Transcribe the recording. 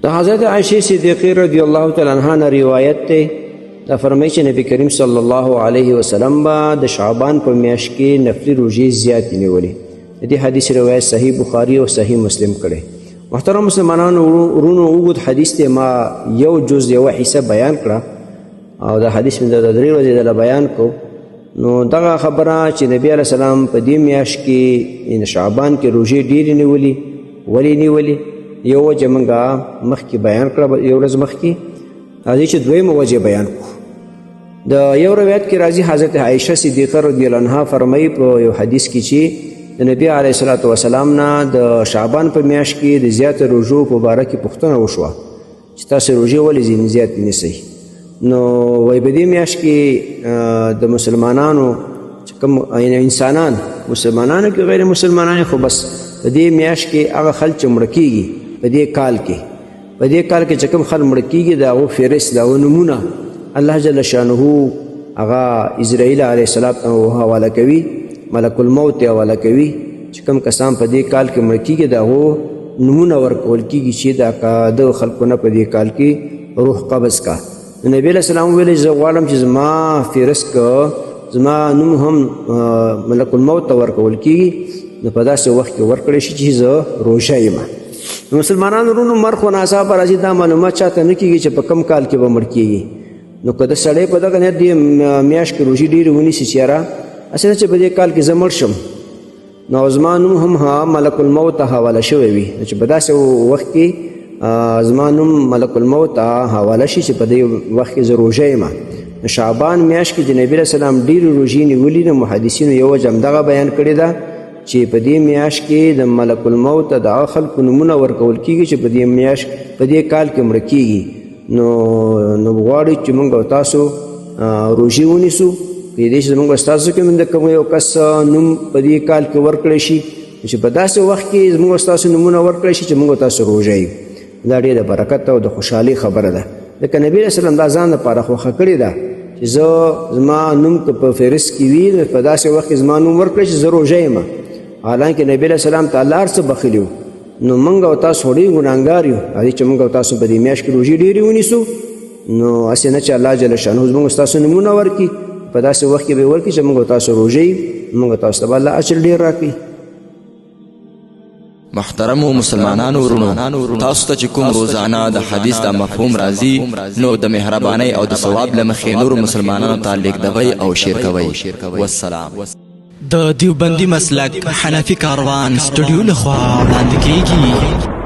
د حضرت عائشې صدیقې رضی الله تعالی عنها نه روایت دی، دا فرمایي چې نبی کریم صلی الله علیه وسلم به د شعبان په میاشت کې نفلي روژې زیاتې نیولې. د دې حدیث روایت صحیح بخاري او صحیح مسلم کړی. محترم مسلمانانو ورونو، اوږد حدیث دی، ما یو جز یوه حصه بیان کړه او دا حدیث مې د درې ورځې دله بیان کو. نو دغه خبره چې نبی علیه السلام په دې میاشت کې یعنې شعبان کې روژې ډېرې نیولي، ولې نیولي، یو وجه موږ مخکې بیان کړه یو ورځ مخکې، راځي چې دویمه وجه بیان کړو. د یو روایت کې راځي حضرت عائشه صدیقه رضی الله عنها فرمایي په یو حدیث کې چې د نبی علیه الصلاة والسلام نه د شعبان په میاشت کې د زیاتو روژو په باره کې پوښتنه وشوه چې تاسو روژې ولې ځینې زیاتې نیسئ؟ نو وایي په دې میاشت کې د مسلمانانو چې کوم یعنې انسانان، مسلمانانو کې غیر مسلمانان، خو بس په دې میاشت کې هغه خلک چې مړه کېږي په دې کال کې، په دې کال کې چې کوم خلک مړه کېږي د هغو فهرست، د هغو نومونه الله جل شانه هغه اسرائیل علیه السلام ته حواله کوي، ملک الموت ته حواله کوي چې کوم کسان په دې کال کې مړه کېږي د هغو نومونه ورکول کېږي چې دا د خلکو نه په دې کال کې روح قبض کا. نو نبی علیه السلام وویل زه غواړم چې زما فهرست که زما نوم هم ملک الموت ته ورکول کېږي، نو په داسې وخت کې ورکړی شي چې زه روژه یم. نو مسلمانانو ورونو، مرګ خو ناڅاپه راځي، دا معلومات چاته نه کېږي چې په کوم کال کې به مړ کېږي. نو که د سړی په دغه نیت دې میاشت کې روژې ډېرې ونیسي چې یاره هسې نه چې په دې کال کې زه مړ شم، نو زما نوم هم ها ملک الموت ته حواله شوی وي، چې په داسې وخت کې زما نوم ملک الموت ته حواله شي چې په دې وخت کې زه روژه یم. نو شعبان میاشت کې چې نبی علیه السلام ډېرې روژې نیولي، نو محدثینو یو وجه همدغه بیان کړې ده چې په دې میاشت کې د ملک الموت ته د هغه خلکو نومونه ورکول کېږي چې په دې میاشت په دې کال کې مړه کېږي. نو نو غواړي چې موږ او تاسو روژې ونیسو، کېدای شي زموږ ستاسو کې هم د کوم یو کس نوم په دې کال کې ورکړی شي، چې په داسې وخت کې زموږ ستاسو نومونه ورکړی شي چې موږ تاسو روژه یو. دا ډېره برکت او د خوشحالۍ خبره ده، ځکه نبی علیه السلام دا ځان لپاره خوښه کړې ده چې زه زما نوم که په فهرست کې وي نو په داسې وخت کې زما نوم ورکړی چې زه روژه یم. حالانکه نبی علیه السلام ته الله هر څه بخښلي وو. نو موږ او تاسو ډېر ګناهګار یو، راځئ چې موږ او تاسو په دې میاشت کې روژې ډېرې ونیسو، نو هسې نه چې الله جل شانه زموږ ستاسو نومونه ورکړي، په داسې وخت کې به یې ورکړي چې موږ او تاسو روژه یو، موږ او تاسو ته به الله اجر ډېر راکړي. محترمو مسلمانانو ورونو، تاسو ته چې کوم روزانه د حدیث دا مفهوم راځي نو د مهربانۍ او د ثواب له مخې نورو مسلمانانو ته لیږدوئ او شیر کوئ. والسلام. د دیوبندي مسلک حنفي کاروان سټډیو لخوا وړاندې کیږي.